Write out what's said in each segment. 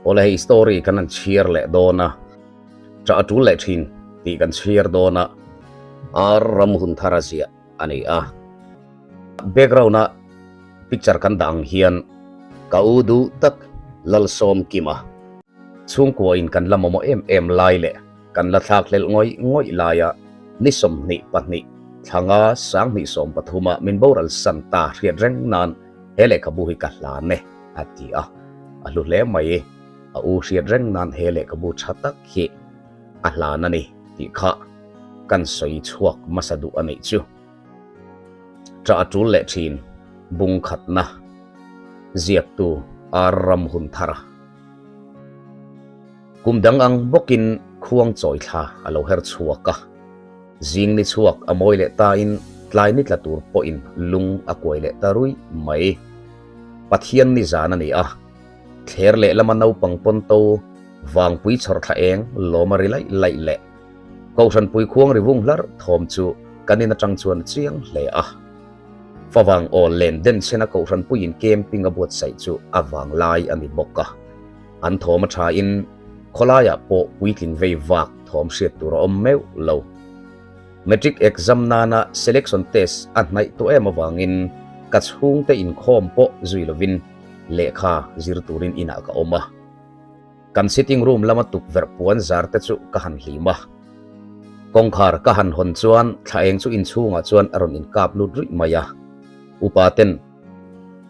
Awle hei story kan han chhiar leh dawn a, ṭah a ṭul leh ṭhin tih kan chhiar dawn a, ar ram hun thar a ziah a ni a. Background a picture kan dah ang hian ka u duh tak Lalsawmkima chhungkua in kan la mamawh em em lai leh kan la thlak hlelh ngawih ngawih laia ni 22 thlanga 2013 a min boral san ta hriat reng nan he lehkhabu hi ka hlan e a ti a, a hlu hle mai. A u hriat reng nan he lehkhabu tha tak hi a hlan a ni tih kha kan sawi chhuak hmasa duh a nih chu. Ṭah a ṭul leh ṭhin bung khatna ziaktu Ar Ramhunthara. Kum dang ang bawkin khuang chawi thla a lo her chhuak a, zing ni chhuak a mawi leh tain tlai ni tla tur pawhin lung a kuai leh ta ruih mai. Pathian ni zan a ni a, thler leh lama naupang pawn to vangpui chhawr thla eng lawm a ri laih laih leh Kohhranpui khuang ri vung hlar thawm chu kan in atang chuan a chiang hle a. Favang awl len den chhena Kohhranpuiin camping a buatsaih chu a vang lai a ni bawk a. An thawm a thain khawlaiah pawh puitling vei vak thawm hriat tur a awm meuh lo. Matric exam nana selection test a hnaih tawh em avangin ka chhungte inkhawm pawh zui lovin lehkha zir turin inah ka awm a. Kan sitting room lama tukverh puan zar te chu ka han hlim a. Kawngkhar ka han hawn chuan thla eng chu inchhungah chuan a rawn inkap lut ruih mai a. Upa ten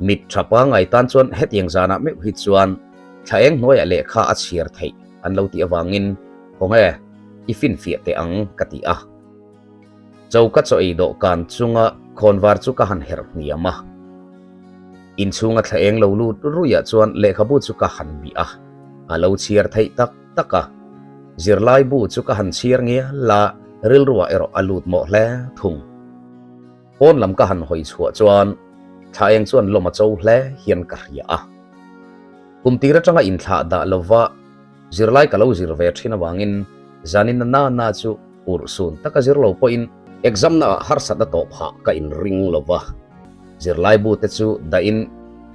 mit tha pangngai tan chuan hetiang zanah meuh hi chuan thla eng hnuaiah lehkha a chhiar theih an lo tih avangin khawnge i finfiah teh ang ka ti a. Choka chaw ei dawhkan chunga khawnvar chu ka han herh hniam a. Inchhunga thla eng lo lut ruiah chuan lehkhabu chu ka han bih a, a lo chhiar theih tak tak a. Zirlai bu chu ka han chhiar ngial a, rilruah erawh a lut mawh hle thung. Pawn lam ka han hawi chhuah chuan thla eng chuan lawm a cho hle hian ka hria a. Kum tir atanga inthlah dah lova zirlai ka lo zir ve thin avangin zanin na na na chu urhsun taka zir lo pawhin exam na ah harsatna tawh phah ka inring lova. Zirlai bu te chu dahin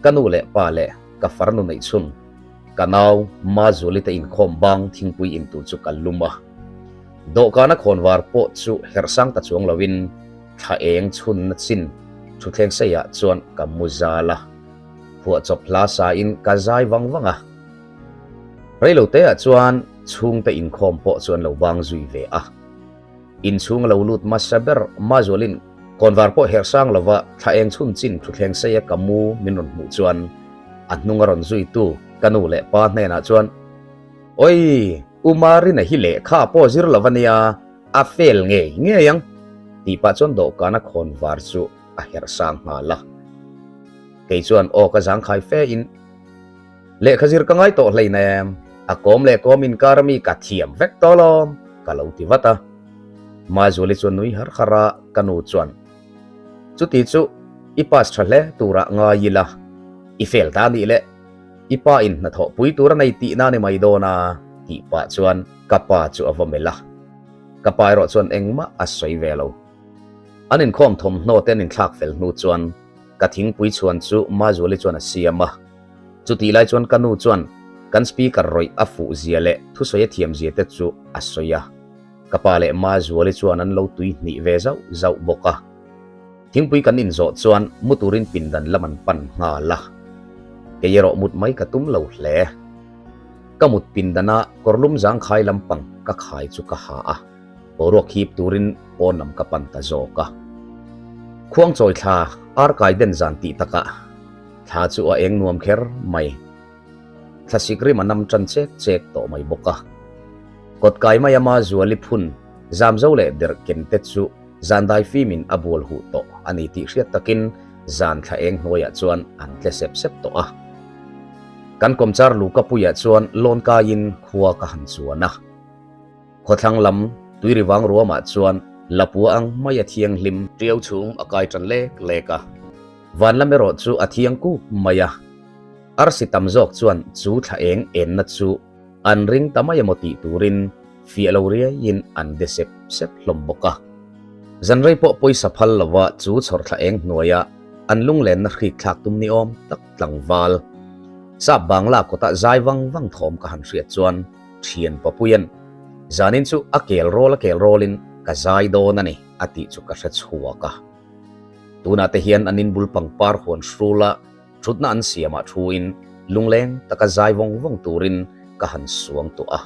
ka nu leh pa leh ka farnu neih chhun ka nau Mazuali te inkhawm bang thingpui in tur chu ka lum a. Dawhkana khawnvar pawh chu herhsang ta chuang loin thla eng chhunna chin thutthleng seiah chuan ka mu zal a, phuahchawp hla sain ka zai vang vang a. Reiloteah chuan chhungte inkhawm pawh chu an lo bang zui ve a. Inchhung a lo lut hmasa ber Mazualin kawnvar pawh herhsang lova thla eng chhun chin thutthleng seia ka mu min rawn hmuh chuan a hnung a rawn zuitu ka nu leh pa hnenah chuan, Oi! U Marina hi lehkha pawh zir lo ania, a fail ngei ngei ang tih pah chuan dawhkana khawnvar chu a herhsang nghal a. Kei chuan aw ka zangkhai fe in, Lehkha zir ka ngai tawh hleinem, a kawm leh kawm inkar ami ka thiam vek tawh lawm, ka lo ti vat a. Mazuali chuan nui har har a, ka nu chuan, Chuti chu i pass tha hle turah ngai ila, i fail ta anih le, i pa in hnathawh pui tur a nei tihna ni mai dawn a, tih pah chuan ka pa chu a va melh a. Ka pa erawh chuan engmah a sawi ve lo. An inkhawm thawmhnaw te an inthlak fel hnu chuan ka thingpui chhuan chu Mazuali chuan a siam a. Chutih lai chuan ka nu chuan kan speaker rawih a fuh zia leh thusawi a thiam zia te chu a sawi a. Ka pa leh Mazuali chuan an lo tui hnih ve zauh zauh bawk a. Thingpui kan inzawh chuan mu turin pindan lam an pan nghal a. Kei erawh mut mai ka tum lo hle. Ka mut pindana kawrlum zangkhai lampang ka khai chu ka ha a. Boruak hip turin pawn lam ka pan ta zawk a. Khuangchawi thla ar kai den zan tih takah thla chu a eng nuam kher mai. Thlasik rim a nam tan chek chek tawh mai bawk a. Kawt kai mai ama Zuali phun Zamzo leh derh ken te chu zan dai fimin a bual huh tawh a ni tih hriat takin zan thla eng hnuaiah chuan an tle sep sep tawh a. Kan kawmchar Lukapuiah chuan lawn kaiin khua ka han chuan a. Khawthlang lam tuiri vang ruamah chuan lapua ang mai a thianghlim ṭiau chhung a kai ṭan lek lek a. Van lam erawh chu a thiang kuk mai a. Arsi tam zawk chuan chu thla eng enna chu an ring ta mai emaw tih turin fiah lo riaiin an de sep sep hlawm bawk a. Zanrei pawh pawisa phal lova chu chhawr thla eng hnuaia an lunglenna hrik thlak tum ni awm tak tlangval. Sap Bangla kawta zai vang vang thawm ka han hriat chuan thian Papuia'n, Zanin chu a kel rawl a kel rawlin ka zai dawn a ni, a tih chu ka hre chhuak a. Tunah te hian an inbul pangpar huan hrula thutna an siamah thuin lungleng taka zai vawng vawng turin ka han suang tawh a.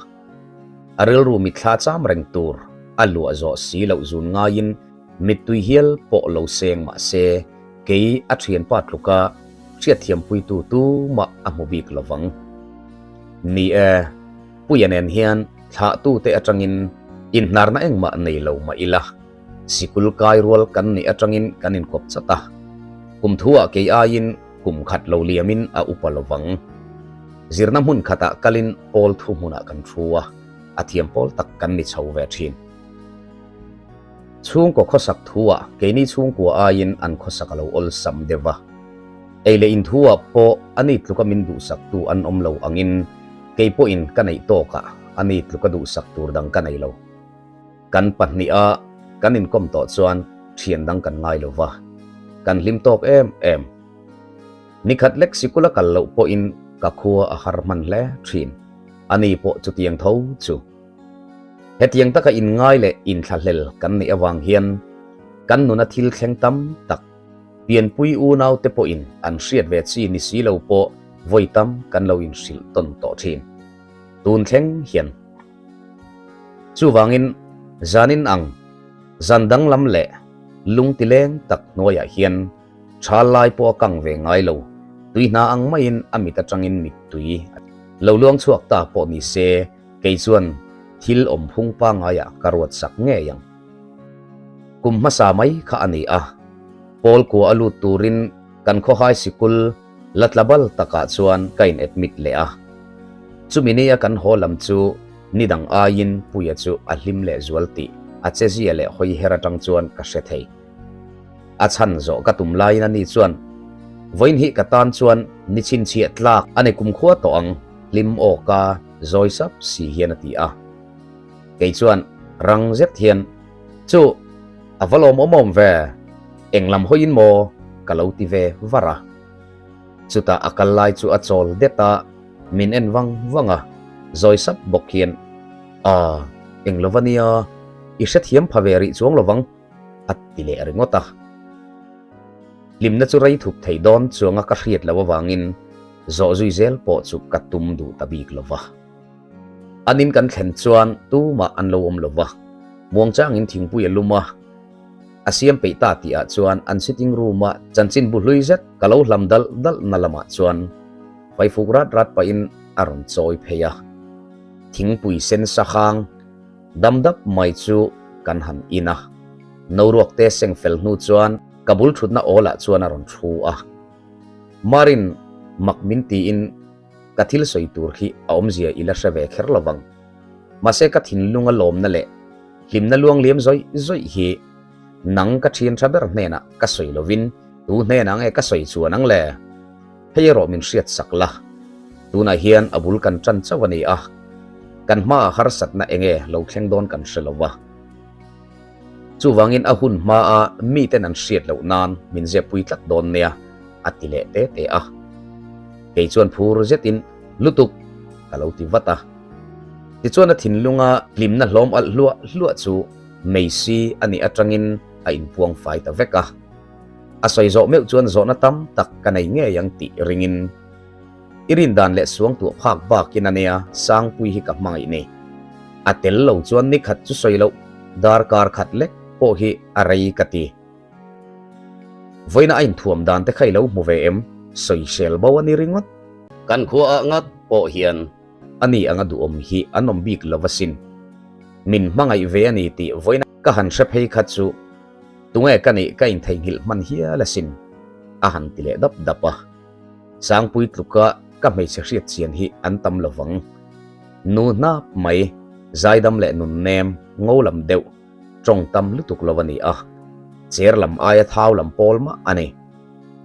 A rilru mitthla cham reng tur a luah zawh si loh zun ngaiin mittui hial pawh lo seng mah se kei a thianpa tluka hriatthiampuitu tumah a hmu bik lo vang. Ni e, Puia nen hian thlahtute atangin inhnarna engmah nei lo mah ila. Sikul kai rual kan nih atangin kan inkawp chat a, kum thuah kei aiin kum khat lo liamin a upa lo vang. Zirna hmun khatah kalin pawl thu hmunah kan thu a, a thiam pawl tak kan ni chho ve thin. Chhungkaw khawsak thuah keini chhungkua aiin an khawsak a lo awlsam deuh va. Ei leh in thuah pawh ani tluka min duhsaktu an awm lo angin kei pawhin ka neih tawkah ani tluka duhsak tur dang ka nei lo. Kan pahniha kan inkawm tawh chuan thian dang kan ngai lo va, kan hlim tawk em em. Nikhat lek sikul a kal loh pawhin ka khua a har hman hle thin, ani pawh chutiang tho chu. Hetiang taka inngai leh inthlahlel kan neih avang hian kan nuna thil thleng tam tak, pianpui unau te pawhin an hriat ve chi ni si lo pawh vawi tam kan lo inhrilh tawn tawh thin. Tun thleng hian. Chuvangin zanin ang zan danglam leh lung tileng tak hnuaiah hian thal lai pawh a kang ve ngai lo, tui hna ang maiin a mit atangin mittui lo luang chhuak ta pawh ni se kei chuan thil awm phung pangaiah ka ruat sak ngei ang. Kum hmasa mai kha a ni a, Pawl kua a lut turin kan khawhai sikul La tla bal takah chuan ka in admit leh a. Chumi nia kan haw lam chu ni dang aiin Puia chu a hlim leh zual tih a chezia leh hawi her atang chuan ka hre thei. A chhan zawh ka tum laiin ani chuan, Vawiin hi ka tan chuan ni chhinchhiah tlak a ni kumkhua tawh ang, hlim awka zawi sap si hian a ti a. Kei chuan rang zet hian, Chu, a va lawmawm awm ve, eng lam hawiin maw? ka lo ti ve var a. Chutah a kal lai chu a chawl det a, min en vang vang a, zawi sap bawk hian, Aa, eng lo va nia, i hrethiam pha ve rih chuang lo vang, a ti leh ringawt a. Hlimna chu rei thup thei dawn chuanga ka hriat loh avangin zawh zui zel pawh chu ka tum duh ta bik lo va. An in kan thlen chuan tumah an lo awm lo va, muangchangin thingpui a lum a, a siam peih ta tih ah chuan an sitting room a chanchin bu hlui zet ka lo hlam dalh dalh na lamah chuan faifuk rat rat pahin a rawn chawi phei a. Thingpui sen sa hang dam dap mai chu kan han in a, no ruak te seng fel hnu chuan ka bul thutna awl ah chuan a rawn thu a. Marin mak min tiin Ka thil sawi tur hi a awmzia i la hre ve kher lo vang. Mahse ka thinlunga lawmna leh hlimna luang liam zawih zawih hi nang ka thian tha ber hnenah ka sawi lovin tu hnenah nge ka sawi chuan ang le? Hei erawh min hriat sak la. Tunah hian a bul kan tan chauh a ni a, kan hmaah harsatna enge lo thleng dawn kan hre lo va. Chuvangin a hun hmaa miten an hriat loh nan min zep pui tlat dawn nia, a ti leh te te a. Kei chuan phur zetin, Lutuk! ka lo ti vat a. Tichuan a thinlunga hlimna hlawm alh hluah hluah chu Meisi a nih atangin a inpuang fai ta vek a. A sawi zawh meuh chuan zawhna tam tak ka nei ngei ang tih ringin, I rin dan leh suangtuah phak bakin a nia Sangpui hi ka hmangaih ni. A tel lo chuan ni khat chu sawi loh darkar khat lek pawh hi a rei ka ti. Vawiina a inthuam dan te kha i lo hmu ve em? Sawisel bo a ni ringawt. Kan khua ah ngat pawh hian a ni anga duhawm hi an awm bik lo asin. Min hmangaih ve a ni tih vawiina ka han hre phei kha chu tunge ka nih ka intheihnghilh hman hial asin a han ti leh dap dap a. Sangpui tluka ka hmeichhe hriat chian hi an tam lo vang. Nu hnap mai, zaidam leh nun nem, ngo lam deuh, tawng tam lutuk lo a ni a. Cher lam aia thau lam pawl mah a ni.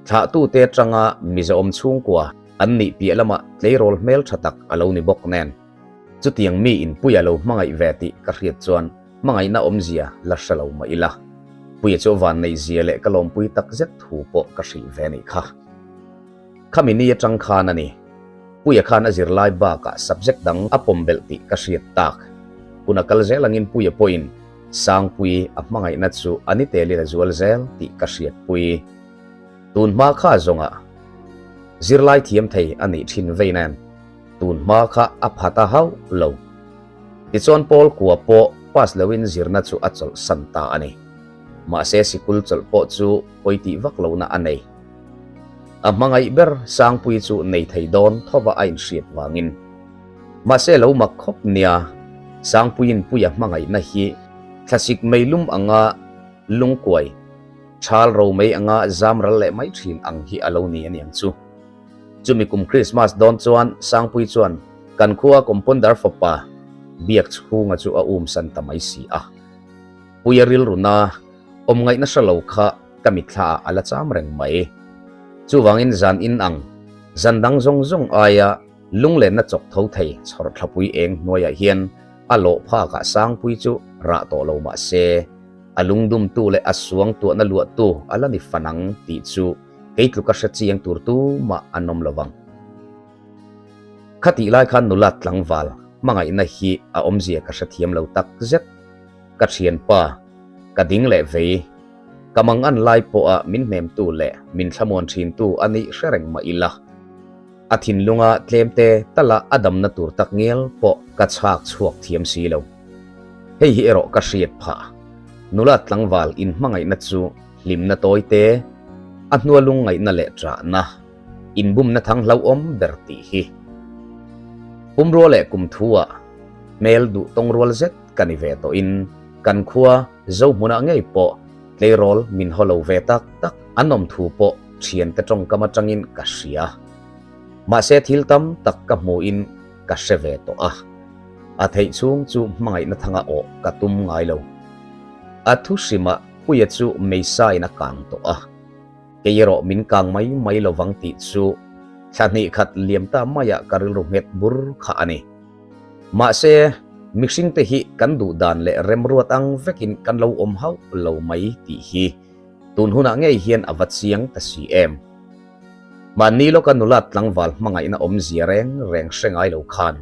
Thlahtute atanga Mizoawm chhungkua an nih piah lamah tleirawl hmel tha tak a lo ni bawk nen. Chutiang mi in Puia lo hmangaih ve tih ka hriat chuan hmangaihna awmzia la hre lo mah ila. Puia chu vanneih zia leh ka lawmpui tak zet thu pawh ka hrilh ve nih kha. Khami ni atang khan a ni. Puia khan a zirlai bakah subject dang a pawm belh tih ka hriat tak. Hun a kal zel angin Puia pawhin Sangpui a hmangaihna chu a ni telin a zual zel tih ka hriatpui. Tun hma kha zawngah zirlai thiam thei a nih thin vei nen tun hma kha a pha ta hauh lo. Tichuan Paul kua pawh pass loin zirna chu a chawlhsan ta a ni. Mahse sikul chawlh pawh chu pawi tih vak lohna a nei. A hmangaih ber Sangpui chu nei thei dawn thova a inhriat vangin. Mahse lo mak khawp nia, Sangpuiin Puia hmangaihna hi thlasik meilum anga lungkuai, thal ro mei anga zam ral leh mai thin ang hi a lo ni aniang chu. Chumi kum Krismas dawn chuan Sangpui chuan kan khua compounder fapa biak chhunga chu a umsan ta mai si a. Puia rilruna awm ngaihna hre lo kha ka mitthla ah a la cham reng mai. Chuvangin zan in ang, zan dang zawng zawng aia lunglenna chawk tho thei chhawrthlapui eng hnuaiah hian a lawh phakah Sangpui chu rah tawh lo mah se, a lungdumtu leh a suangtuahna luahtu a la ni fan ang tih chu kei tluka hre chiang tur tumah an awm lo vang. Khatih lai khan nula tlangval hmangaihna hi a awmzia ka hrethiam lo tak zet. Ka thianpa, ka ding leh vei. Ka mangan lai pawha min hnemtu leh min thlamuan thintu a nih hre reng mah ila. A thinlunga tlemte tala a damna tur tak ngial pawh ka chhak chhuak thiam si lo. Hei hi erawh ka hriat phah. Nula tlangval inhmangaihna chu hlimna tawite, a hnua lungngaihna leh ṭahna, inbumna thang hlauhawm ber tih hi. Pumrua leh kumthua hmel duh tawng rual zet ka ni ve tawhin kan khua Zohmunah ngei pawh tleirawl min haw lo ve tak tak an awm thu pawh thiante tawngkam atangin ka hria. Mahse thil tam tak ka hmuhin ka hre ve tawh a, a theih chhung chu hmangaihna thanga awh ka tum ngai lo. A thu hrimah Puia chu meisain a kang tawh a. Kei erawh min kang mai mai lo vang tih chu thla hnih khat liam ta maiah ka rilru nghet bur kha a ni. Mahse, mihringte hi kan duh dan leh remruat ang vekin kan lo awm hauh lo mai tih hi tun hunah ngei hian a va chiang ta si em. Mahni lawka nula tlangval hmangaihna awmzia reng reng hre ngai lo khan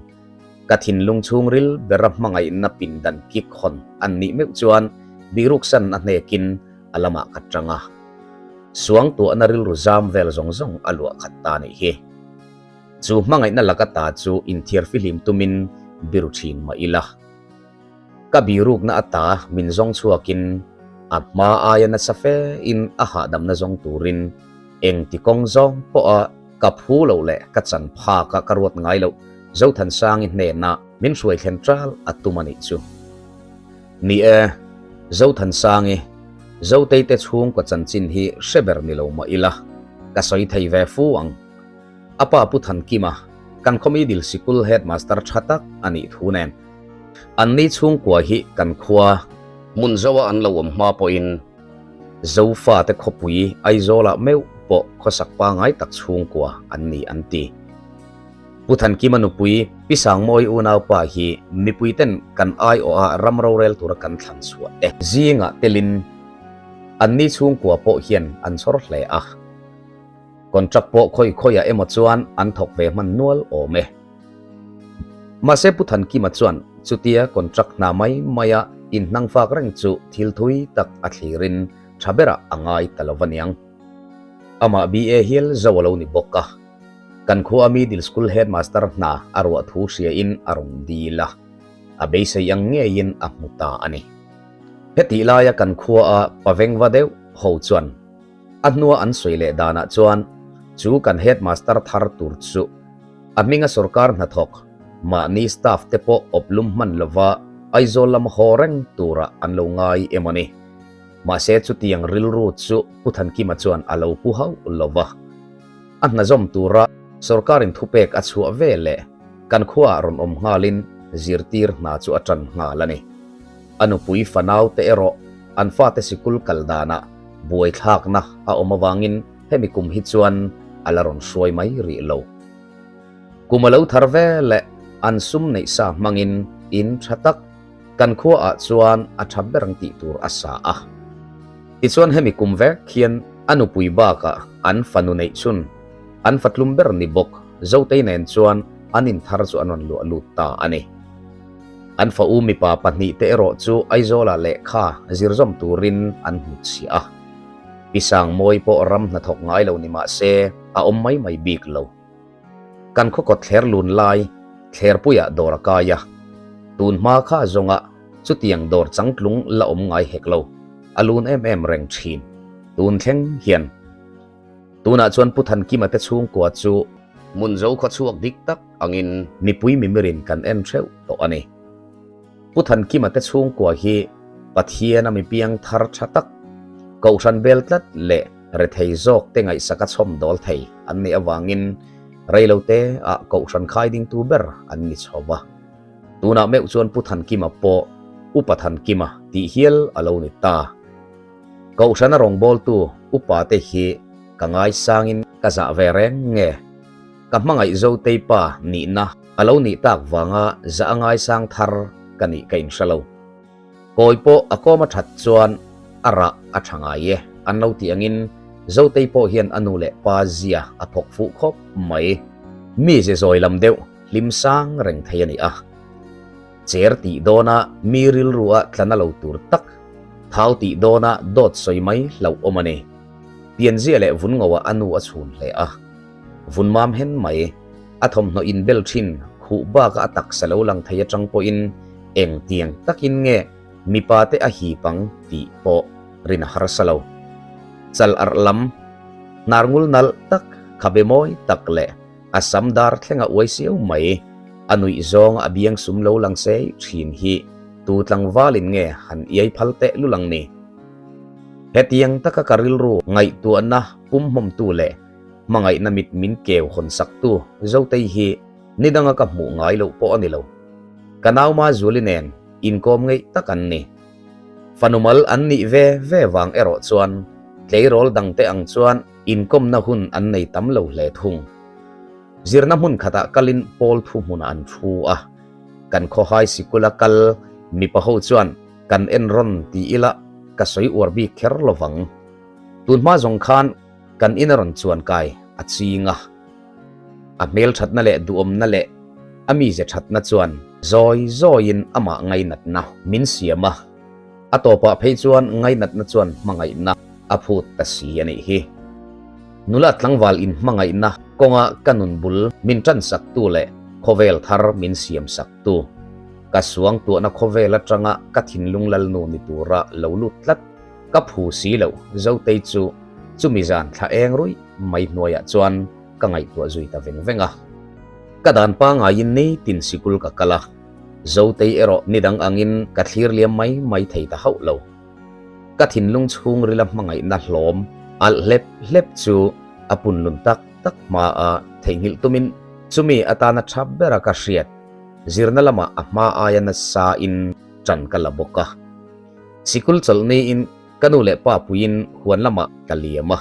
ka thinlung chhungril bera hmangaihna pindan kik hawn an nih meuh chuan bihruksan a hnekin a lamah ka tang a, suangtuahna rilru zam vel zawng zawng a luah khat ta nih hi. Chu hmangaihna laka ta chu inthiar fihlim tumin biru thin mah ila. Ka birukna ata min zawng chhuakin a hma aia nasa fe in a hahdamna zawng turin engti kawng zawng pawha ka phu loh leh ka chan phaka ka ruat ngai loh Zothansangi hnenah min hruai thlen ṭal a tum a nih chu. Ni e, Zothansangi, Zotei te chhungkaw chanchin hi hre ber ni lo mah ila, ka sawi thei ve fu ang. A pa Pu Thankima, kan khaw middle sikul headmaster tha tak a nih thu nen. Anni chhungkua hi kan khua. Hmun zoa an lo awm hma pawhin Zofa te khawpui Aizawlah meuh pawh khawsak pangai tak chhungkua an ni an ti. Pu Thankima nupui Pi Sangmawi unaupa hi mipuiten kan aiawha ram rorel tura kan thlan chhuah te. Zingah telin anni chhungkua pawh hian an chhawr hle a, contract pawh khawi khawiah emaw chuan an thawk ve hman nual awm e. Mahse Pu Thankima chuan chutia contract hna mai maia inhnangfak reng chu thil thui tak a thlirin tha berah a ngai ta lo aniang. Amah BA hial zo a lo ni bawk a. Kan khua Middle School Headmaster hna a ruah thu hriain a rawn dil a, a beisei ang ngeiin a hmu ta a ni. Hetih laia kan khuaa pavengva deuh ho chuan a hnua an sawi leh danah chuan chu kan Headmaster thar tur chu a hminga sorkar hnathawk mahni staff te pawh awplum hman lova Aizawl lama haw reng turah an lo ngai emaw ni. Mahse chutiang rilru chu Pu Thankima chuan a lo pu hauh lova. A hna zawm tura sorkarin thupek a chhuah ve leh kan khuaah rawn awm nghalin zirtir hna chu a tan nghal a ni. A nupui fanau te erawh an fate sikul kal danah buaithlakna a awm avangin hemi kum hi chuan a la rawn hruai mai rih lo. Kum a lo thar ve leh an sum neih sa hmangin in tha tak kan khuaah chuan a tha ber ang tih tur a sa a. Tichuan hemi kum vek hian a nupui bakah an fanu neih chhun, an fatlum ber ni bawk. Zotei nen chuan an in thar chu an rawn luah lut ta a ni. An fa u mipa pahnihte erawh chu Aizawlah lehkha zir zawm turin an hnutchhiah a. Pi Sangmawi pawh ram hnathawk ngai lo ni mah se a awm mai mai bik lo. Kan khaw kawt thler lun lai thlerpuiah dawr a kai a, tun hma kha zawnga chutiang dawr changtlung la awm ngai hek lo, a lun em em reng thin. Tun thleng hian tunah chuan Pu Thankima te chhungkua chu hmun zo khaw chhuak dik tak angin mipui mimirin kan en theuh tawh a ni. Pu Thankima te chhungkua hi Pathian a mipiang thar tha tak, Kohhran bel tlat leh rethei zawk te ngaihsak a chhawm dawl thei an nih avangin reilote ah Kohhran khai dingtu ber an ni chho va. Tunah meuh chuan Pu Thankima pawh Upa Thankima tih hial a lo ni ta. Kohhrana rawngbawltu upa te hi ka ngaisangin ka zah ve reng nge? Ka hmangaih Zotei pa nihna a lo nih tak vanga zah a ngaisang thar ka nih ka inhre lo. Kawi pawh a kawm a that chuan a rah a tha ngai e an lo tih angin Zotei pawh hian a nu leh pa zia a thawk fuh khawp mai. Mi ze zawi lam deuh hlim sang reng thei a ni a. Cher tih dawna mi rilru a tla na lo tur tak, thau tih dawna dawt sawi mai hlauhawm a ni. Pianzia leh vun ngoah a nu a chhun hle a. Vun mam hen mai, a thawmhnaw inbel thin khuh baka a taksa lo lang thei atang pawhin eng tiang takin nge mipa te a hip ang tih pawh rin a harsa lo. Chal arh lam, hnar ngul nalh tak, khabe mawi tak leh a sam dar thlenga uai siau mai, a nuih zawnga a biang sum lo lang sei thin hi tu tlangvalin nge han iai phal teh lulang ni? Hetiang taka ka rilru ngaihtuahna pumhmawmtu leh Hmangaihna mit min keu hawn saktu Zotei hi ni danga ka hmuh ngai loh pawh a ni lo. Ka nau Mazuali nen inkawm ngeih tak an ni. Fanu mal an nih ve ve vang erawh chuan tleirawl dangte ang chuan inkawmna hun an nei tam lo hle thung. Zirna hmun khatah kalin pawl thu hmunah an thu a, kan khawhai sikula kal mipa ho chuan kan en rawn ti ila ka sawi uar bik kher lovang. Tunhma zawng khan Kan in a rawn chuan kai a ching a, a hmelthatna leh duhawmna leh a mize thatna chuan zawi zawiin amah ngainatna min siam a, a tawpah phei chuan ngainatna chuan hmangaihna a phut ta si a nih hi. Nula tlangval inhmangaihna kawnga ka nun bul min tansaktu leh khawvel thar min siamsaktu, ka suangtuahna khawvel atanga ka thinlung lalnu ni tura lo lut tlat Ka phu si loh Zotei chu chumi zan thla eng ruih mai hnuaiah chuan ka ngaihtuah zui ta veng veng a. Ka dan pangaiin nitin sikul ka kal a, Zotei erawh ni dang angin ka thlir liam mai mai thei ta hauh lo. Ka thinlung chhungrila hmangaihna hlawm alh hlep hlep chu a punlun tak tak hma a theihnghilh tumin chumi atana tha bera ka hriat zirna lamah a hma aia nasa in ṭan ka la bawk a. Sikul chawlh niin ka nu leh pa puiin huan lamah ka liam a.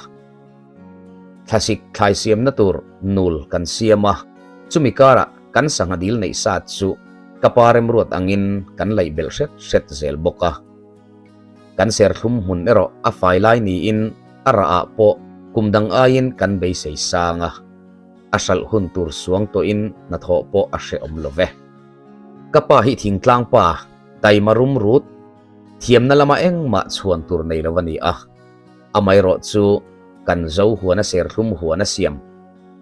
Thlasik thlai siamna tur nul kan siam a, chumi karah kan sangha dil neih sat chu ka pa remruat angin kan laih belh hret hret zel bawk a. Kan serthlum hmun erawh a fai lai niin a rah ah pawh kum dang aiin kan beisei sang a, a hralh hun tur suang tawhin hnathawh pawh a hrehawm lo ve. Ka pa hi thingtlang pa Taima rum rut, thiamna lama engmah chhuan tur nei lo a ni a. Amaherawh chu kan zo huana serthlum huan a siam,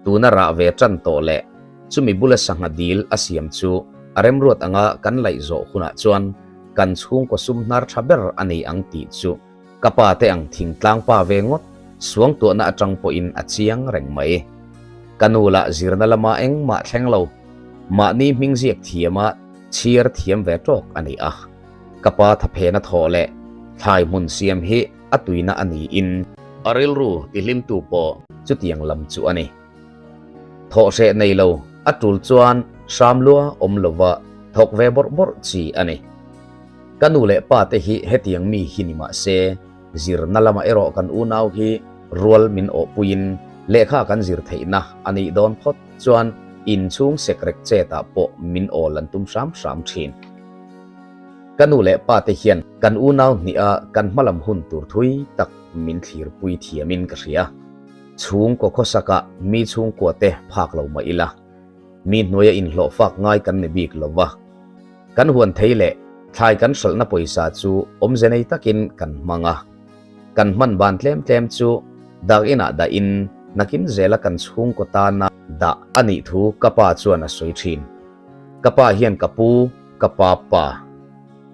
tuna rah ve tan tawh leh chumi bula sangha dil a siam chu a remruat anga kan laih zawh hunah chuan kan chhungkaw sum hnar tha ber a nei ang tih chu ka pa te ang thingtlang pa ve ngawt suangtuahna atang pawhin a chiang reng mai. Ka nu lah zirna lama engmah thleng lo, mahni hming ziak thiama Chhiar thiam ve tawk a ni a, ka pa thaphena thawh leh thlai hmun siam hi a tuina a niin a rilru tihlimtu pawh chutiang lam chu a ni. Thawh hreh nei lo a tul chuan hram lua awm lova thawk ve bawrh bawrh chi a ni. Ka nu leh pa te hi hetiang mi hi ni mah se zirna lamah erawh kan unau hi rual min awhpuiin lehkha kan zir theihna a nih dawn phawt. Chuan inchhung sekrek chetah pawh min awl an tum hram hram thin. Ka nu leh pa te hian kan unau hniha kan hmalam hun tur thui tak min thlirpui thiamin ka hria. Chhungkaw khawsakah mi chhungkuate phak lo mah ila, mi hnuaia inhlawh fak ngai kan ni bik lo va. Kan huan thei leh thlai kan hralhna pawisa chu awmze nei takin kan hmang a. Kan hman ban tlem tlem chu dak inah dahin nakin zela kan chhungkaw tana dah a nih thu ka pa chuan a sawi thin. Ka pa hian ka pu, ka pa pa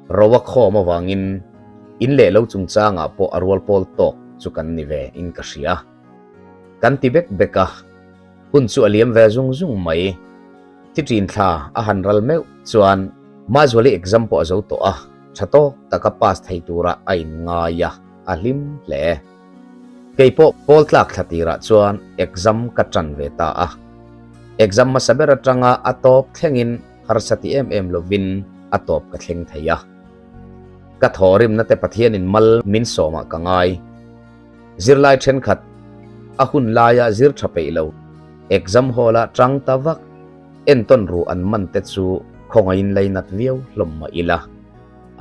ro a khawm avangin in leh lo chungchangah pawh a rual pawl tawk chu kan ni ve in ka hria. Kan ti bek bek a, hun chu a liam ve zung zung mai. Thi ṭin thla a han ral meuh chuan Mazuali exam pawh a zo tawh a, ṭha tawk taka pass thei tura a inngai a, a hlim hle. Kei pawh pawl tlak thla tirah chuan exam ka ṭan ve ta a. Exam hmasa ber aṭanga a tawp thlengin harsa ti em em lovin a tawp ka thleng thei a. Ka thawhrimna te Pathianin mal min sawmah ka ngai. Zirlai thenkhat a hun laia zir tha peih lo, exam hall-a tang ta vak, entawn ru an man te chu khawngaihin leinat viau hlawm mah ila,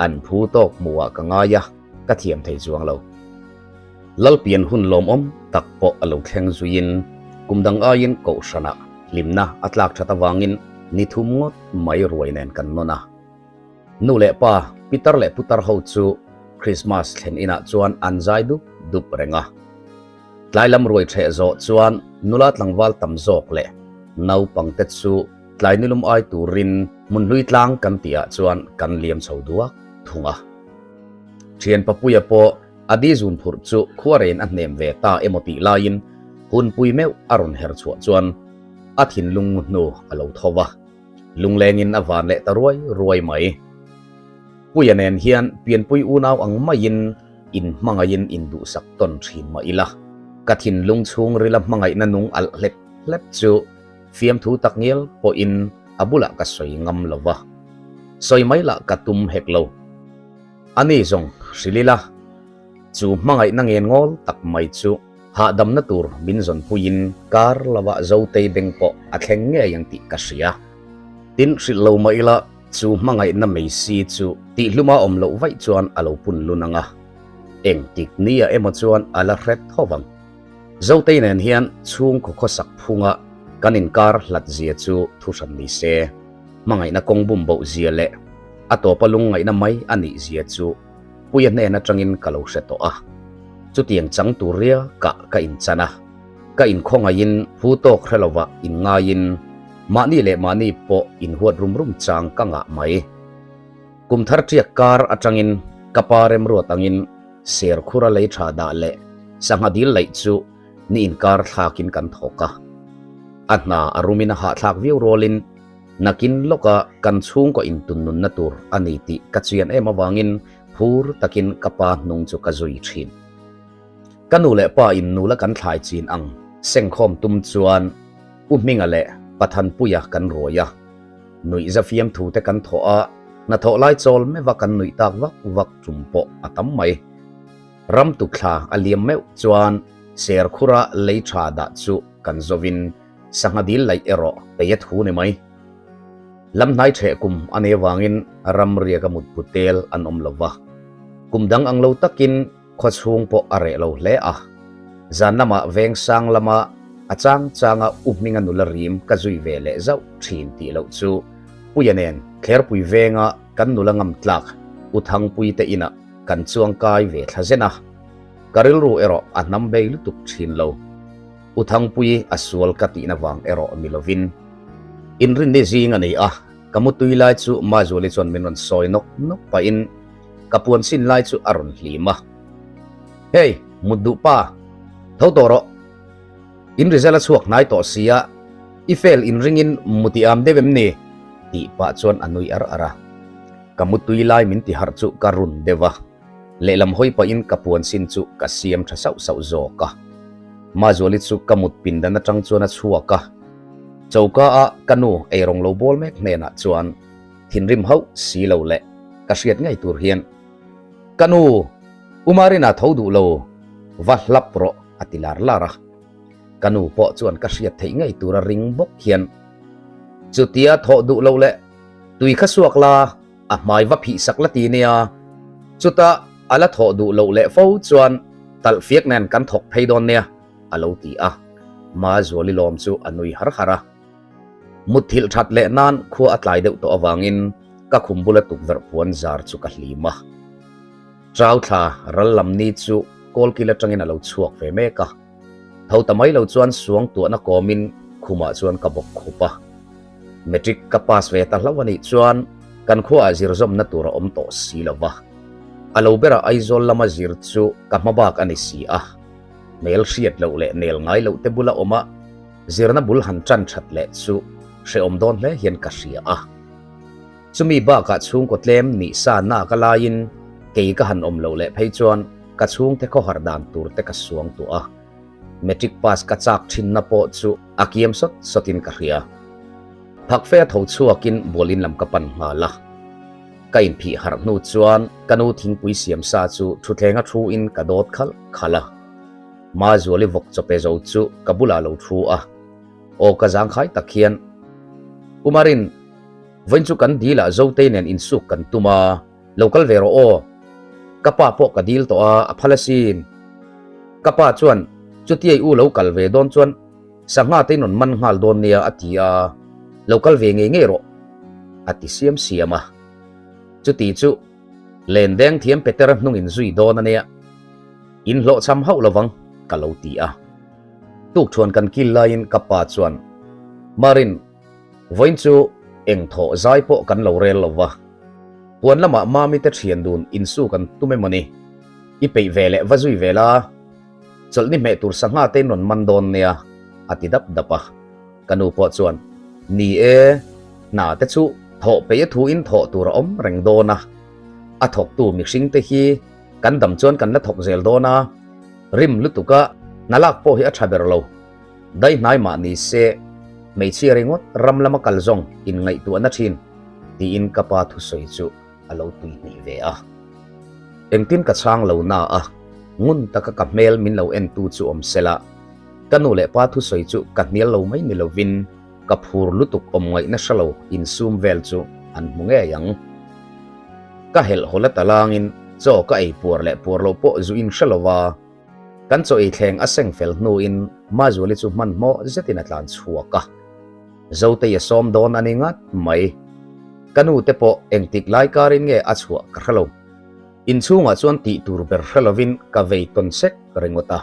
an phu tawk hmuhah ka ngai a, ka thiam thei chuang lo. Lalpian hun lawmawm tak pawh a lo thleng zuiin kum dang aiin kohhranah hlimna a tlak that avangin ni thum ngawt mai ruai nen kan nawn a. Nu leh pa, pitar leh putar ho chu Christmas thlen inah chuan an zai dup dup reng a. Tlai lam ruai ṭheh zawh chuan nula tlangval tam zawk leh naupangte chu tlai nilum ai turin hmun hlui tlang kan tihah chuan kan liam chho duak thung a. Ṭhian Papuia pawh a di zun phurh chu khuarein a hnem ve ta emaw tih laiin hunpui meuh a rawn her chhuah chuan a thinlung hnu a lo tho va. Lunglengin a van leh ta ruai ruai mai. Puia nen hian pianpui unau ang maiin in hmangaihin in duhsak tawn thin mah ila, ka thinlung chhungrila hmangaihna nung alh hlep hlep chu fiamthu tak ngial pawhin a bulah ka sawi ngam lo va, sawi mai lah ka tum hek lo. Ani zawng hrilh ila, chu hmangaihna ngen ngawl tak mai chu hahdamna tur min zawnpuiin kar lovah Zotei beng pawh a thleng ngei ang tih ka hria. Tin, hrilh lo mah ila, chu hmangaihna mei si chu tihhluma awm loh vaih chuan a lo pun lun ang a, engtik nia emaw chuan a la hret tho vang. Zotei nen hian chhungkaw khawsak phunga kan inkar hlat zia chu thuhran ni se, hmangaihna kawng bum boh zia leh a tawpa lungngaihna mai a nih zia chu Puia hnen atangin ka lo hre tawh a. Chutiang chang tur ria kah ka inchan a, ka inkhawngaihin phu tawk hre lovah inngaiin mahni leh mahni pawh inhuat rum rum chang ka ngah mai. Kum thar ṭiak kar atangin ka pa remruat angin ser khura lei ṭha dah leh sangha dil laih chu ni inkar thlakin kan thawk a. A hna a rumin a hahthlak viau rualin Nakin lawka kan chhungkaw intunnunna tur a ni tih ka chian em avangin phur takin ka pa hnung chu ka zui thin. Ka nu leh pa in nula kan thlai chin ang sengkhawm tum chuan U Hminga leh Pathanpuia kan ruai a. Nuih za fiamthu te kan thawh a, hnathawh lai chawl meuha kan nuih tak vak vak tum pawh a tam mai. Ram tukthla a liam meuh chuan serkhura lei tha dah chu kan zovin Sangha dil laih erawh kei a thu ni mai. Lam hnai ṭheh kum a nei avangin ramriak a mutbu tel an awm lo va. Kum dang ang lo takin khaw chhung pawh a reh lo hle a. Zan lamah veng sang lama a chang changa U Hminga nula rim ka zui ve leh zauh ṭhin tih loh chu Puia nen Thlerpui venga kan nula ngam tlak U Thangpui te inah kan chuang kai ve thla zen a. Ka rilru erawh a hnam bei lutuk ṭhin lo. U Thangpui a sual ka tihna vang erawh ni lovin inrinni zing a ni a, ka mutui lai chu Mazuali chuan min rawn sawi nawk nawk pahin ka puan sin lai chu a rawn hlim a. Hey, mut duh pa, tho tawh rawh. In result a chhuak hnai tawh sia, i fail inringin mut i am deuh em ni? tih pah chuan a nui ar ar a. Ka mutui lai min ti harh chu ka run deuh a. Lehlam hawi pahin ka puan sin chu ka siam tha sauh sauh zawk a. Mazuali chu ka mut pindan atang chuan a chhuak a. Choka a ka nu eirawng lo bawl mek hnenah chuan thinrim hauh si lo leh ka hriat ngei tur hian, Ka nu, U Marina tho duh lo, va hlap rawh a ti lar lar a. Ka nu pawh chuan ka hriat theih ngei tura ring bawk hian, Chutia thawh duh lo leh tui kha suak la, A hmai va phih sak la ti nia, chutah a la thawh duh loh leh fo chuan talh fiak nen kan thawk phei dawn nia. a lo ti a. Mazuali lawm chu a nui har har a. Mutthilh that leh nan khua a tlai deuh tawh avangin ka khum bula tukverh puan zar chu ka hlim a. Chau thla ral lam ni chu kawlkil atangin a lo chhuak ve mek a. Tho ta mai lo chuan suang tuahna kawmin khumah chuan ka bawk khup a. Matric ka pass ve ta hlauh a nih chuan kan khuaah zirzawmna tur a awm tawh si lo va. A lo berah Aizawl lama zir chu ka hma bak a ni si a. Hmel hriat loh leh nel ngai loh te bula awm a, zirna bul han tan that leh chu hrehawm dawn hle hian ka hria a. Chumi bakah chhungkaw tlem nih sa nak a laiin kei ka han awm loh leh phei chuan ka chhungte khawhar dan tur te ka suang tuah a. Matric pass ka chak thinna pawh chu a kiam sawt sawtin ka hria. Phak fe a tho chhuakin bualin lam ka pan nghal a. Ka inphih harh hnu chuan ka nu thingpui siam sa chu thuthlenga thu in ka dawt khalh khalh a. Mazuali vawk chawpe zo chu ka bulah lo thu a. Aw ka zangkhai tak hian Umarin vawiin chu kan dil ah Zotei nen insuk kan tum a, lo kal ve rawh aw. Ka pa pawh ka dil tawh a, a phal asin. Ka pa chuan chutia i u lo kal ve dawn chuan sangha te in rawn man nghal dawn nia a ti a, lo kal ve ngei ngei rawh a ti siam siam a. Chuti chu Lendeng thiam Petera hnung in zui dawn a nia, in hlawhchham hauh lovang ka lo ti a. Tukṭhuan kan kil laiin ka pa chuan, Marin, vawiin chu eng thawh zai pawh kan lo rel lo va. Huan lamah Mami te ṭhian dun insu kan tum emaw ni? I peih ve leh va zui ve la, chawlhni hmeh tur sangha te in rawn man dawn nia, a ti dap dap a. Ka nu pawh chuan, Ni e, hna te chu thawh peih a thu in thawh tur a awm reng dawn a. A thawktu mihring te hi kan dam chuan kan la thawk zel dawn a. Rim lutuka hna lak pawh hi a tha ber lo. Daihnai mah ni se, hmeichhia ringawt ram lama kal zawng inngaihtuahna thin, tiin ka pa thusawi chu a lo tuihnih ve a. Engtin ka chhang lo na a, ngun taka ka hmel min lo entu chu awm sela, ka nu leh pa thusawi chu ka hnial lo mai ni lovin ka phur lutuk awm ngaihna hre lo insum vel chu an hmu ngei ang. Ka helh hawl a talangin chaw ka ei puar leh puar lo pawh zu in hre lo va, kan chaw ei thleng a seng fel hnuin Mazuali chu hmanhmawh zetin a tlan chhuak a. Zotei a sawm dawn a ni ngat mai. Ka nu te pawh engtik lai karin nge a chhuah ka hre lo. Inchhungah chuan tih tur ber hre lovin ka vei tawn sek ringawt a.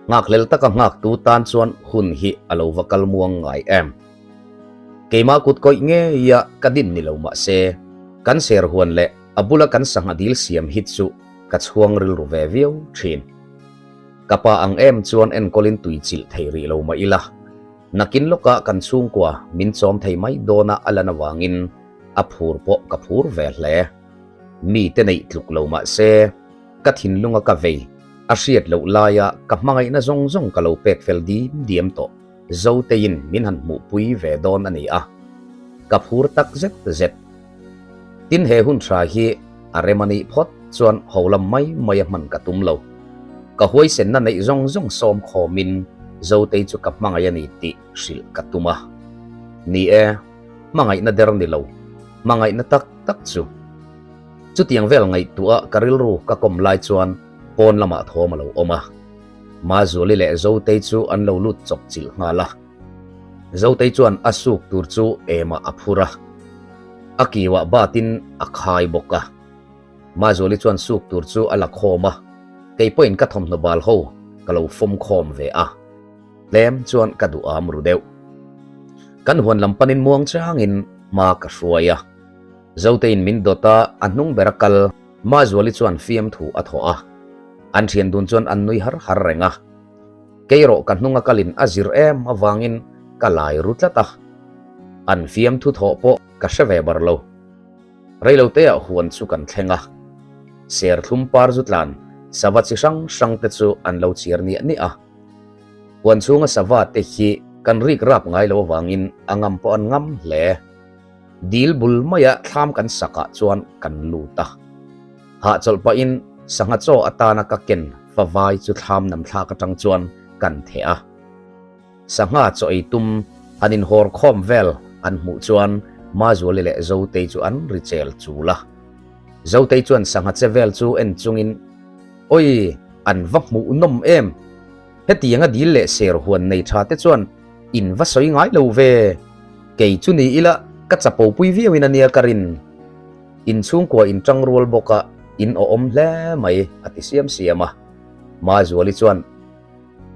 Nghakhlel taka nghaktu tan chuan hun hi a lo va kal muang ngai em. Keimah kut kawih ngeia ka din ni lo mah se, kan ser huan leh a bula kan sangha dil siam hi chu ka chhuang rilru ve viau thin. Ka pa ang em chuan enkawlin tui chilh thei rih lo mah ila, nakin lawkah kan chhungkua min chawm thei mai dawna a lan avangin a phur pawh ka phur ve hle. Mite neih tluk lo mah se, ka thinlunga ka vei a hriat loh laia ka hmangaihna zawng zawng ka lo pek fel dim diam tawh. Zoteiin min han hmuhpui ve dawn a ni a, ka phur tak zet zet. Tin he hun tha hi a rem a nih phawt chuan ho lam mai mai a hman ka tum lo. Ka huaisenna neih zawng zawng sawm khawmin Zotei chu ka hmangaih a ni tih hrilh ka tum a. Ni e, hmangaihna der ni lo, hmangaihna tak tak chu. Chutiang vel ngaihtuah ka rilru ka kawm lai chuan pawn lamah thawm a lo awm a. Mazuali leh Zotei chu an lo lut chawp chilh nghal a. Zotei chuan a suk tur chu emah a phur a, a kiuah batin a khai bawk a. Mazuali chuan suk tur chu a la khawm a, kei pawhin ka thawmhnaw bal ho ka lo fawm khawm ve a. Tlem chuan ka duh am ru deuh. Kan huan lam panin muang changin hma ka hruai a. Zoteiin min dawt a, a hnung bera kal Mazuali chuan fiamthu a thawh a. An thian dun chuan an nui har har reng a. Kei erawh ka hnunga kalin a zir em avangin ka lai ru tlat a. An fiamthu thawh pawh ka hre ve bar lo. Reiloteah huan chu kan thleng a. Serthlum par zu tlan sava chi hrang hrang te chu an lo chiar niah niah a. Huan chhunga sava te hi kan rik rap ngai lo avangin a ngam pawh an ngam hle. Dil bul maia thlam kan sakah chuan kan lut a. Hahchawlh pahin sangha chaw atana ka ken favai chu thlam nam thlak atang chuan kan theh a. Sangha chaw ei tum han inhawr khawm vel an hmuh chuan Mazuali leh Zotei chu an ri chel chul a. Zotei chuan sangha che vel chu en chungin, Oi, an va hmuh nawm em! Hetianga dil leh ser huan nei tha te chuan in va sawi ngai lo ve. Kei chu ni ila ka chapo pui viauin a nia ka rin. In chhungkua in tang rual bawk a, in awhawm hle mai a ti siam siam a. Mazuali chuan,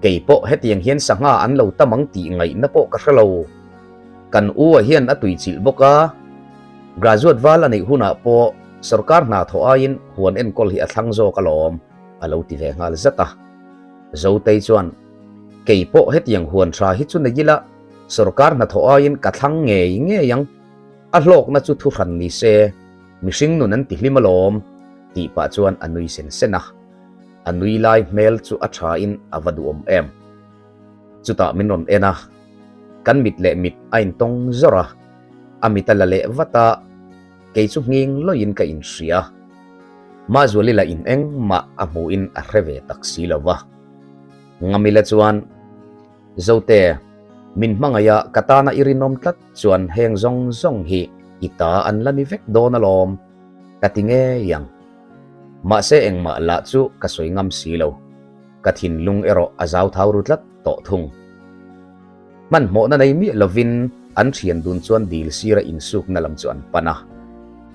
Kei pawh hetiang hian sangha an lo tam ang tih ngaihna pawh ka hre lo. Kan u-a hian a tuichilh bawk a, graduate val a neih hunah pawh sorkar hna thawh aiin huan enkawl hi a thlang zawk alawm a lo ti ve nghal zat a. Zotei chuan, Kei pawh hetiang huan tha hi chu nei ila sorkar hna thawh aiin ka thlang ngei ngei ang. A hlawkna chu thuhran ni se, mihring nun an ti hlim alawm tih pah chuan a nui sen sen a. A nui lai hmel chu a tha in a va duhawm em. Chutah min rawn en a, kan mit leh mit a intawng zawr a, a mit a la leh vat a, kei chu nghing lawiin ka inhria. Mazuali lah in engmah a hmuhin a hre ve tak si lo va. Ngamila chuan, Zote, min hmangaih a ka tana i rinawm tlat chuan heng zawng zawng hi i ta an la ni vek dawn alawm, ka ti ngei ang. Mahse engmah lah chu ka sawi ngam si lo. Ka thinlung erawh a zau thau ru tlat tawh thung. Hmanhmawhna nei miah lovin an thian dun chuan dil sira insukna lam chu an pan a.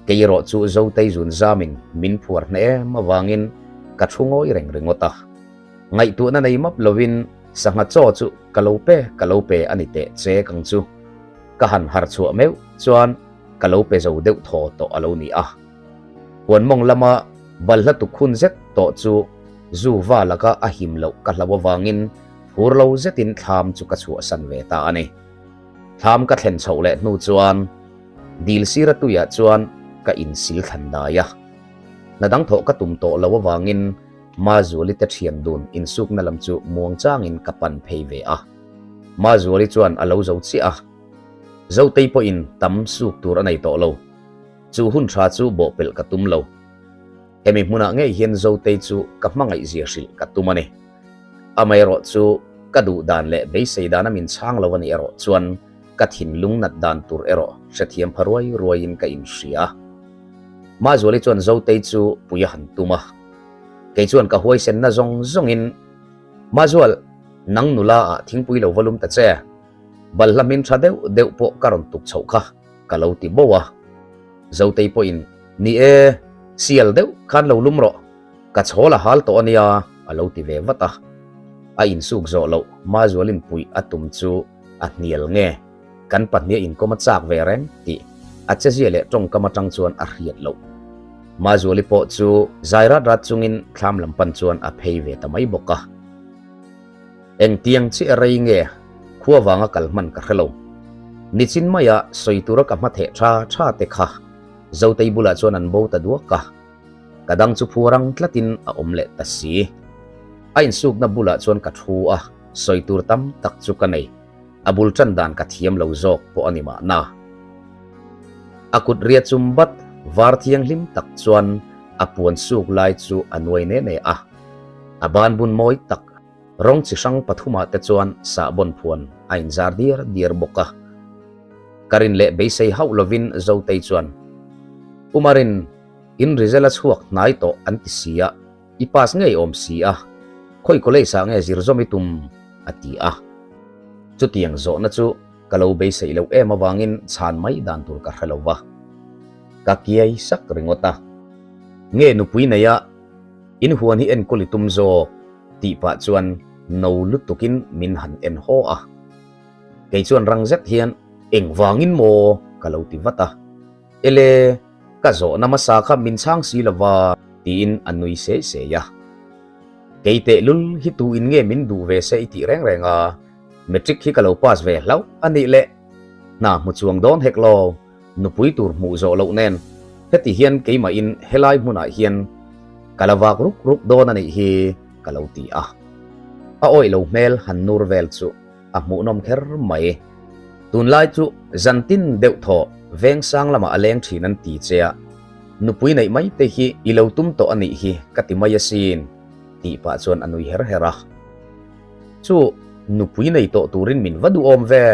Kei erawh chu Zotei zun zamin min phuar hneh em avangin ka thu ngawi reng ringawt a. Ngaihtuahna nei map lovin sangha chaw chu ka lo pe ka lo pe a ni teh che kang chu. Ka han harh chhuah meuh chuan ka lo pe zo deuh thaw tawh a lo ni a. Huan mawng lama balhla tukhun zet tawh chu zu va laka a him loh ka hlau avangin phur lo zetin thlam chu ka chhuahsan ve ta a ni. Thlam ka thlen chhoh leh hnu chuan dil sira tuiah chuan ka insil thlan dai a. Hna dang thawh ka tum tawh lo avangin Mazuali te thian dun insukna lam chu muang changin ka pan phei ve a. Mazuali chuan a lo zo chiah a. Zotei pawhin tam suk tur a nei tawh lo. Chu hun tha chu bawhpelh ka tum lo. Hemi hmunah ngei hian Zotei chu ka hmangaihzia hrilh ka tum a ni. Amaherawh chu ka duh dan leh beisei dana min chhang lo a nih erawh chuan ka thinlung nat dan tur erawh hrethiam pha ruai ruaiin ka inhria. Mazuali chuan Zotei chu pui a han tum a. Kei chuan ka huaisenna zawng zawngin, Mazual, nang nula ah thingpui lo va lum ta che. Balhla hmin tha deuh deuh pawh ka rawn tuk chhoh kha. Ka lo ti bo a. Zotei pawhin, Ni e, sial deuh khan lo lum rawh, ka chhawl a hal tawh a nia, a lo ti ve vat a. A insuk zawh loh Mazualin puih a tum chu a hnial nge, kan pahniha inkawm a chak ve reng tih a chezia leh tawngkam atang chuan a hriat loh. Mazuali pawh chu zai rat rat chungin thlam lam pan chuan a phei ve ta mai bawk a. Engtiang chiah rei nge khua vanga kal hman ka hre lo. Nichin maia sawi tura ka hma theh tha tha te kha Zotei bulah chuan an bo ta duak a, ka dang chu phu rang tlatin a awm leh ta si. A insukna bulah chuan ka thu a, sawi tur tam tak chu ka nei. A bul tan dan ka thiam lo zawk pawh a ni mahna. A kut ria chum bat var thianghlim tak chuan a puan suk lai chu a nuai ne ne a. A ban bun mawi tak rawng chi hrang pathumah te chuan sahbawn phuan a inzar diar diar bawk a. Ka rin leh beisei hauh lovin Zotei chuan, Umarin, in result a chhuak hnai tawh an ti si a, i pass ngei awm si a, khawi college ah nge zir zawm i tum? a ti a. Chutiang zawhna chu ka lo beisei loh em avangin chhan mai dan tur ka hre lo va. Ka kiai sak ringawt a. Nge nupui nei a, in huan hi enkawl i tum zawk tih pah chuan no lutukin min han en haw a. Kei chuan rang zet hian engvangin maw ka lo ti vat a. Ele, ka zawhna hmasa kha min chhang si lova tiin a nui sei sei a. Kei tehlul hi tu in nge min duh ve se i tih reng reng a, matric hi ka lo pass ve hlauh a nih leh. Hna hmu chuang dawn hek lo, nupui tur hmuh zawh loh nen heti hian keimahin helai hmunah hian ka la vak ruk ruk dawn a nih hi ka lo ti a. A awih lo hmel han nur vel chu a hmuhnawm kher mai. Tunlai chu zantin deuh thaw vengsang lamah a leng thin an ti che a, nupui neih mai te hi i lo tum tawh a nih hi ka ti mai asin tih pah chuan a nui her her a. Chu nupui nei tawh turin min va duhawm ve,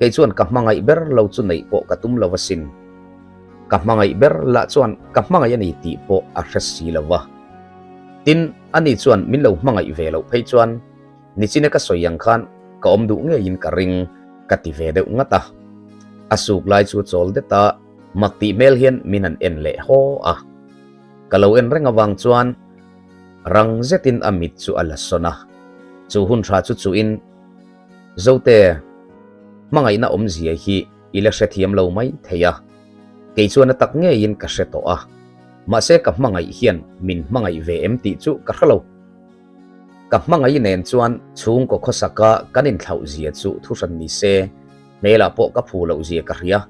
kei chuan ka hmangaih ber lo chu neih pawh ka tum lo asin. Ka hmangaih ber lah chuan ka hmangaih a ni tih pawh a hre si lo va. Tin, ani chuan min lo hmangaih ve loh phei chuan. Nichina ka sawi ang khan ka awm duh ngeiin ka ring ka ti ve deuh ngat a. A suk lai chu chawl det a, mak tih hmel hian min han en leh haw a. Ka lo en reng avang chuan rang zetin a mit chu a la sawn a. Chu hun tha chu chuhin Zote hmangaihna awmzia hi i la hrethiam lo mai thei a. Kei chuan a tak ngeiin ka hre tawh a. Mahse ka hmangaih hian min hmangaih ve em tih chu ka hre lo. Ka hmangaih nen chuan chhungkaw khawsaka kan inthlauh zia chu thuhran ni se, hmelah pawh ka phu loh zia ka hria.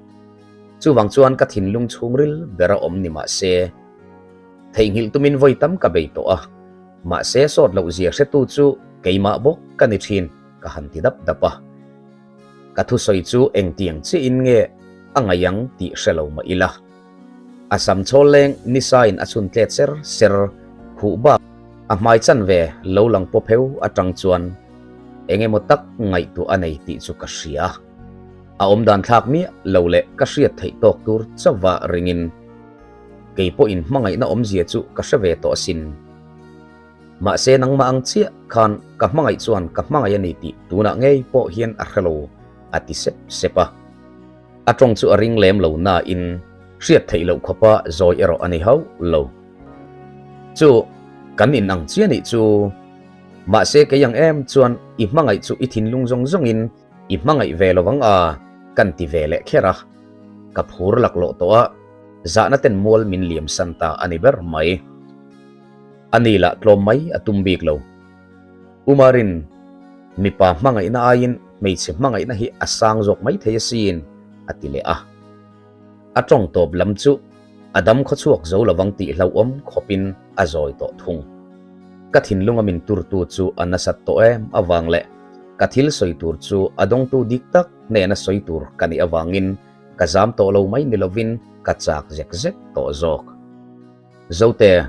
Chuvang chuan ka thinlung chhungril ber a awm ni mah se, theihnghilh tumin vawi tam ka bei tawh a, mahse sawt loh zia hretu chu keimah bawk ka ni thin ka han ti dap dap a. Ka thusawi chu engtiang chiahin nge a ngaih ang tih hre lo mah ila. A sam chhawl leng nisain a chhun tlet ser ser khuh bak a hmai chanve lo lang paw pheu atang chuan eng emaw tak ngaihtuah a nei tih chu ka hria. A awmdan thlak miah lo leh ka hriat theih tawk tur chauha ringin kei pawhin hmangaihna awmzia chu ka hre ve tawh asin. Mahse nangmah ang chiah khan ka hmangaih chuan ka hmangaih a ni tih tunah ngei pawh hian a hre lo a ti sep sep a. A tawng chu a ring lem lo nain hriat theih loh khawpa zawi erawh a ni hauh lo. Chu kan in ang chiah nih chu. Mahse kei ang em chuan i hmangaih chu i thinlung zawng zawngin i hmangaih ve lo ang a kan ti ve leh kher a. Ka phur laklawh tawh a, zahna ten mual min liam san ta a ni ber mai. A ni lah tlawm mai a tum bik lo. Umarin mipa hmangaihna aiin hmeichhe hmangaihna hi a sang zawk mai thei asin, a ti leh a. A tawng tawp lam chu a dam khawchhuak zo lovang tih hlauhawm khawpin a zawi tawh thung. Ka thinlunga min turtu chu a nasat tawh em avang leh ka thil sawi tur chu a dawngtu dik tak hnena sawi tur ka nih avangin ka zam tawh lo mai ni lovin ka chak zek zek tawh zawk. Zote,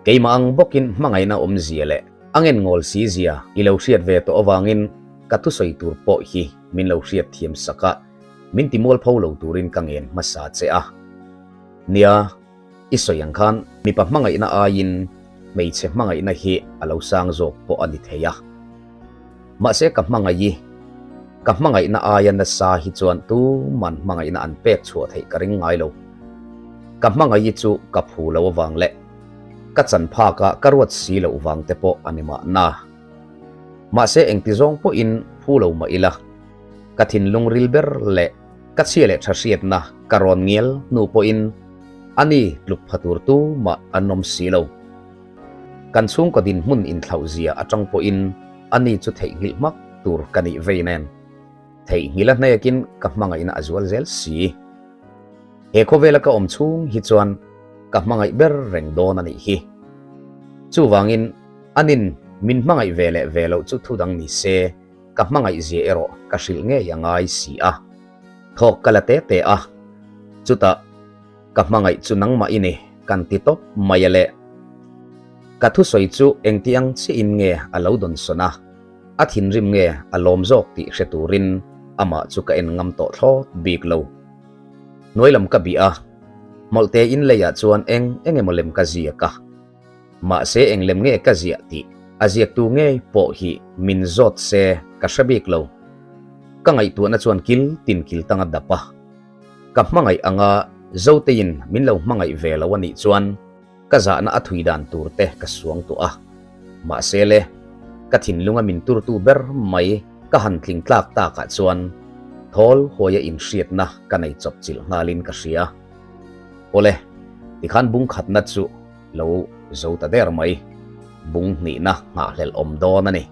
keimah ang bawkin hmangaihna awmzia leh a ngenngawl si zia i lo hriat ve tawh avangin ka thusawi tur pawh hi min lo hriat thiam sak a, min ti mualpho lo turin ka ngen hmasa che a. Nia, i sawi ang khan mipa hmangaihna aiin hmeichhe hmangaihna hi a lo sang zawk pawh a ni thei a. Mahse ka hmangaih i, ka hmangaihna aia nasa hi chuan tuman hmangaihna an pek chhuah theih ka ring ngai lo. Ka hmangaih i chu ka phu lo avang leh ka chan phak a ka ruat si loh vang te pawh a ni mahna. Mahse engti zawng pawhin phu lo mah ila, ka thinlung ril ber leh ka chhia leh tha hriatna ka rawn ngial hnu pawhin ani tluk pha tur tumah an awm si lo. Kan chhungkaw dinhmun inthlauh zia atang pawhin ani chu theihnghilh hmak tur ka nih vei nen, theihnghilh a hnekin ka hmangaihna a zual zel si. He khawvela ka awm chhung hi chuan ka hmangaih ber reng dawn a nih hi. Chuvangin anin min hmangaih ve leh ve loh chu thu dang ni se, ka hmangaih zia erawh ka hrilh ngei a ngai si a. Thawk ka la te te a, chutah, Ka hmangaih chu nangmah i ni, kan ti tawp mai a le. Ka thusawi chu engti ang chiahin nge a lo dawn sawn a, a thinrim nge a lawm zawk tih hre turin amah chu ka en ngam tawh thlawt bik lo. Hnuai lam ka bih a, hmawlhte in leiah chuan eng eng emaw lem ka ziak a. Mahse eng lem nge ka ziah tih a ziaktu ngei pawh hi min zawt se ka hre bik lo. Ka ngaihtuahna chuan kil tin kil tang a dap a. Ka hmangaih anga Zoteiin min lo hmangaih ve lo a nih chuan ka zahna a thui dan tur te ka suang tawh a. Mahse le, ka thinlunga min turtu ber mai ka han tling tlak takah chuan thawl huaia inhriatna ka nei chawp chilh nghalin ka hria. Awle, tikhan bung khatna chu lo zo ta der mai. Bung hnihna nghahhlelh awm dawn a ni.